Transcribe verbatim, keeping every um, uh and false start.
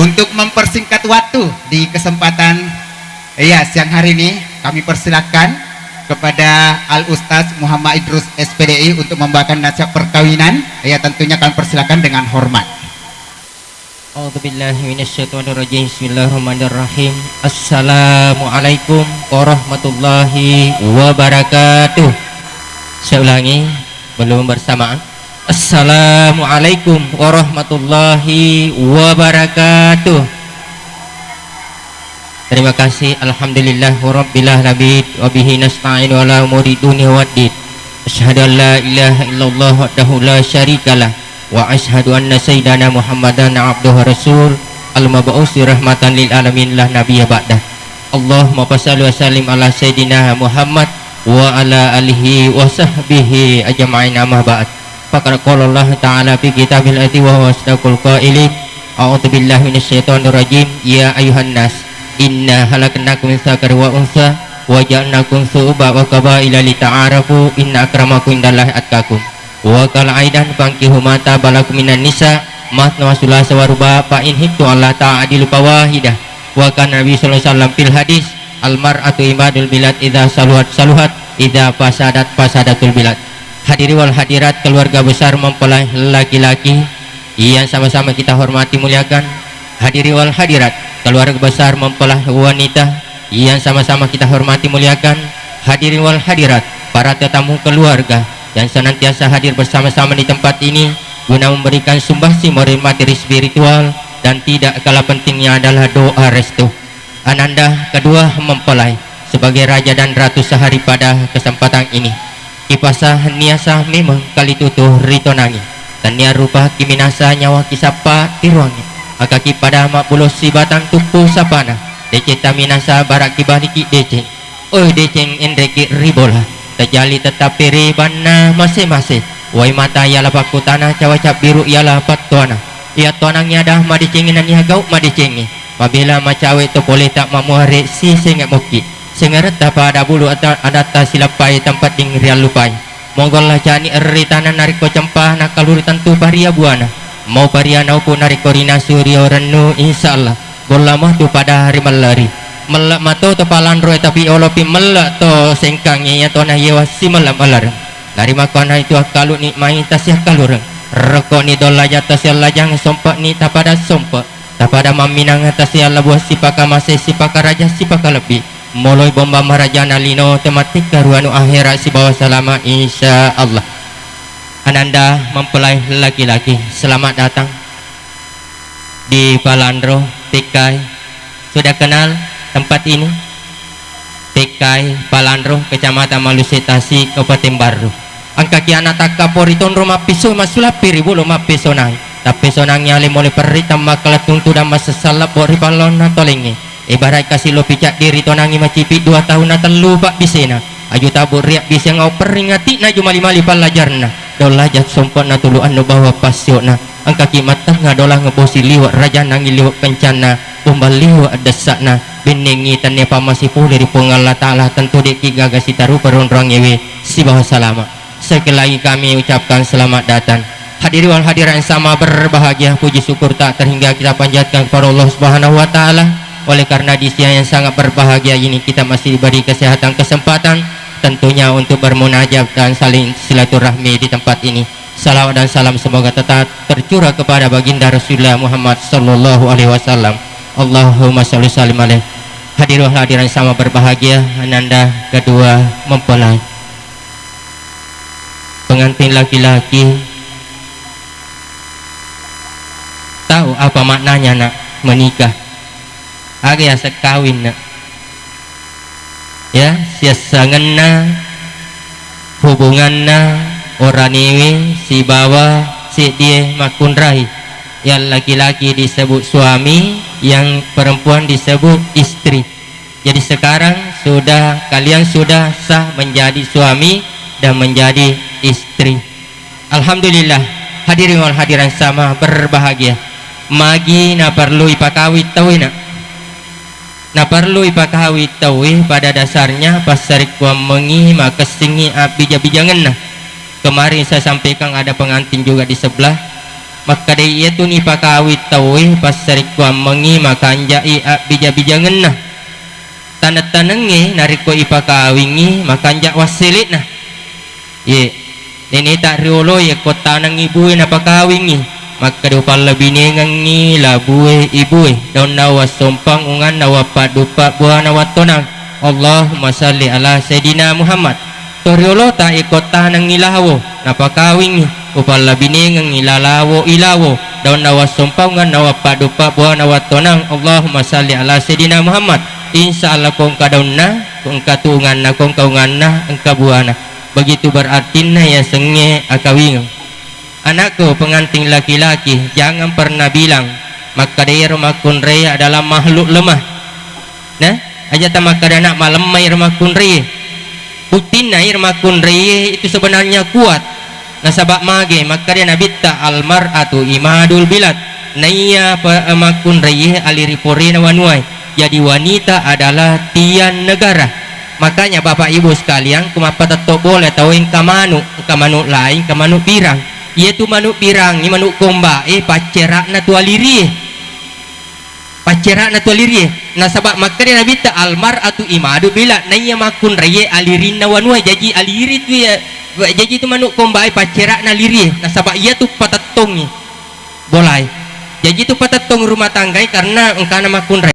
Untuk mempersingkat waktu di kesempatan, iya, siang hari ini, kami persilakan kepada Al Ustaz Muhammad Idrus, S P D I, untuk membawakan nasihat perkawinan. Ya, tentunya kami persilakan dengan hormat. A'udzubillahi minasyaitonirrajim. Bismillahirrahmanirrahim. Assalamualaikum warahmatullahi wabarakatuh. Saya ulangi, belum bersamaan. Assalamualaikum warahmatullahi wabarakatuh. Terima kasih. Alhamdulillah rabbil alamin, wa bihi nasta'inu ala umuri dunya waddin. Asyhadu an la ilaha illallah wahdahu la syarikalah, wa asyhadu anna sayyidana Muhammadan abduhu wa rasul, al-mab'usi rahmatan lil alamin, la nabiyya ba'dah. Allahumma fashalli wa sallim ala sayyidina Muhammad wa ala alihi wa sahbihi ajma'in, amma ba'd. Faqad qala Allah ta'ala fi kitabil azim wa huwa asdaqul qailin. A'udzu billahi minasyaitonir rajim. Ya ayuhan nas, inna khalaqnakum min dzakarin wa untsa wa ja'alnakum syu'uban wa qabaila lita'arafu, inna akramakum indallahi atqakum. Wa qala aidan, fankihu ma taba lakum minan nisa matsna wa tsulasa wa ruba, fa in khiftum alla ta'dilu fawahidah. Wa kana Nabi sallallahu alaihi wasallam fil hadis, al mar'atu imadul bilad, idza saluhat saluhat, idza fasadat fasadatul bilad. Hadiri wal hadirat, keluarga besar mempelai laki-laki yang sama-sama kita hormati muliakan. Hadiri wal hadirat, keluarga besar mempelai wanita yang sama-sama kita hormati muliakan. Hadiri wal hadirat, para tetamu keluarga yang senantiasa hadir bersama-sama di tempat ini guna memberikan sumbangsi materi spiritual, dan tidak kalah pentingnya adalah doa restu. Ananda kedua mempelai, sebagai raja dan ratu sehari pada kesempatan ini, kipasa niasa memeng kalitutu ritonangi. Tania rupa kiminasa nyawa kisappa tiruangi. Akaki pada mabbulo sibatang tuppu sapana. Deceng taminasa barak kibaliki deceng. Oi deceng, enreki ribola. Tajali tettapi ri banna mase-mase. Wai mata yala pakkutana, cawa cabbiru yala pattuana. Iya tuanangngi ada madecengi nania gau madecengi. Mabela macawe to pole tak mamuare si senge mokki. Sengeretta pada bulu ata-, adatta silappai tempat ding riallupai. Mogolla cani ri tanah narekko cempa, nakaluri tentu paria buana. Mau paria nauku narekko rinasu rio rennu, insya Allah. Bolla matu pada hari mellari. Melle mato to palanro e, tapi olopi melle to sengkangi, iya to na yewa si melle meller. Narimakkuana itu akkalu nikmai tasiakkalureng. Rekko ni dolla jatta siallajang, sompe ni tapada sompe. Tapada mamminang tasialla buah sipaka mase, sipaka raja, sipaka lebbi. Moloi bomba marajana lino, tematikka ruanu akhirat sibawa salama, insya Allah. Ananda mempelai laki-laki, selamat datang di Palanro, P K I. Sudah kenal tempat ini? P K I Palanro, Kecamatan Maluse Tasi, Kabupaten Barru. Engkaki ana takka pori tonro mappiso, masulappi ri bulu mappesonai. Tappesonangi ale mole perri tammakkala tuntu dan massessallabbo ri pallonna tolengnge. Ibarat kasi lopi caddi ritonangi macipi dua tahunna tellu pabbisena. Aju tabu riak biseng au perring atikna aju mali-mali pallajarna. Daun lajang sompo'na tulu annu bawa passio'na. Engkaki mattengnga dolang bosi liwe' rajanna liwe' kencanna, bombang liwe' dessa'na. Bennengngi tannia pammase pole ri Puang Allah Ta'ala, tentu de'ki gaga sitarupa ronroangngewe sibawa salama. Sekali lagi kami ucapkan selamat datang. Hadirin wal hadirat yang sama berbahagia, puji syukur tak terhingga kita panjatkan kepada Allah Subhanahu wa Ta'ala. Oleh karena di siang yang sangat berbahagia ini, kita masih diberi kesehatan, kesempatan tentunya untuk bermunajat dan saling silaturahmi di tempat ini. Salawat dan salam semoga tetap tercurah kepada Baginda Rasulullah Muhammad sallallahu alaihi wasallam. Allahumma shalli sallim alaih. Hadirin hadirat yang sama berbahagia, ananda kedua mempelai. Pengantin laki-laki, tahu apa maknanya, Nak, menikah? Aga yaseng kawin, Nak? Ya, siassangenna hubunganna oranewe sibawa seddie makkunrai. Yang laki-laki disebut suami, yang perempuan disebut istri. Jadi sekarang sudah, kalian sudah sah menjadi suami dan menjadi istri. Alhamdulillah, hadirin wal hadirat sama berbahagia. Magi naperlu ipakawi tauwe, Nak? Naperlu ipakawi tauwe pada dasarnya passarekkuammengngi makessingngi abbija-bijangenna. Kemarin saya sampaikan ada pengantin juga di sebelah. Makkedai iyatu nipakawing tauwe passarekkuammengngi makanja'i abbija-bijangenna. Taneng-tanengnge narekko ipakawingngi makanja' wassele'na. Ye, neneta riolo ye ko taneng ibue napakawingngi, makkeda upallebinengengngi labue ibue, daunna wassompang unganna wappadduppa buana wattonang. Allahumma salli ala Sayyidina Muhammad. Toriolota iko tanengngi lawo, napakawingngi, upallabinengengngi lalawo ilawo, daunna wassompangenna wappaduppa buana wattonang. Allahumma salli ala Sayyidina Muhammad. Insya Allah ko engka daunna, ko engka tuunganna, ko engka unganna, engka buana. Begitu berartinna yasengnge akawingeng. Anakku pengantin laki-laki, jangan pernah bilang makkeda iyaro makkunrai adalah makhluk lemah. Nah, aja tamakkeda anak malemma iyaro makkunrai. Buktinna iyaro makkunrai itu sebenarnya kuat. Nasaba mage makkeda Nabitta, "Al-mar'atu imadul bilad." Naiya pa-, makkunrai aliri porena wanuae. Jadi wanita adalah tiang negara. Makanya Bapak Ibu sekalian, ku mappatetto bola tau engka manu, engka manu laing, engka manu birang. Iyatu manu birang, manu komba, eh, paccera'na tu alirie. Paccera'na tu alirie. Nasaba makkeda Nabitta, "Al-mar'atu imadu bila," naiya makkunraie alirinna wanua, jaji aliri tu ya, jaji tu manu kombae paccera'na alirie. Nasaba iyatu patettongi bolae. Jaji tu patettong rumah tanggae karena engkana makkunrai.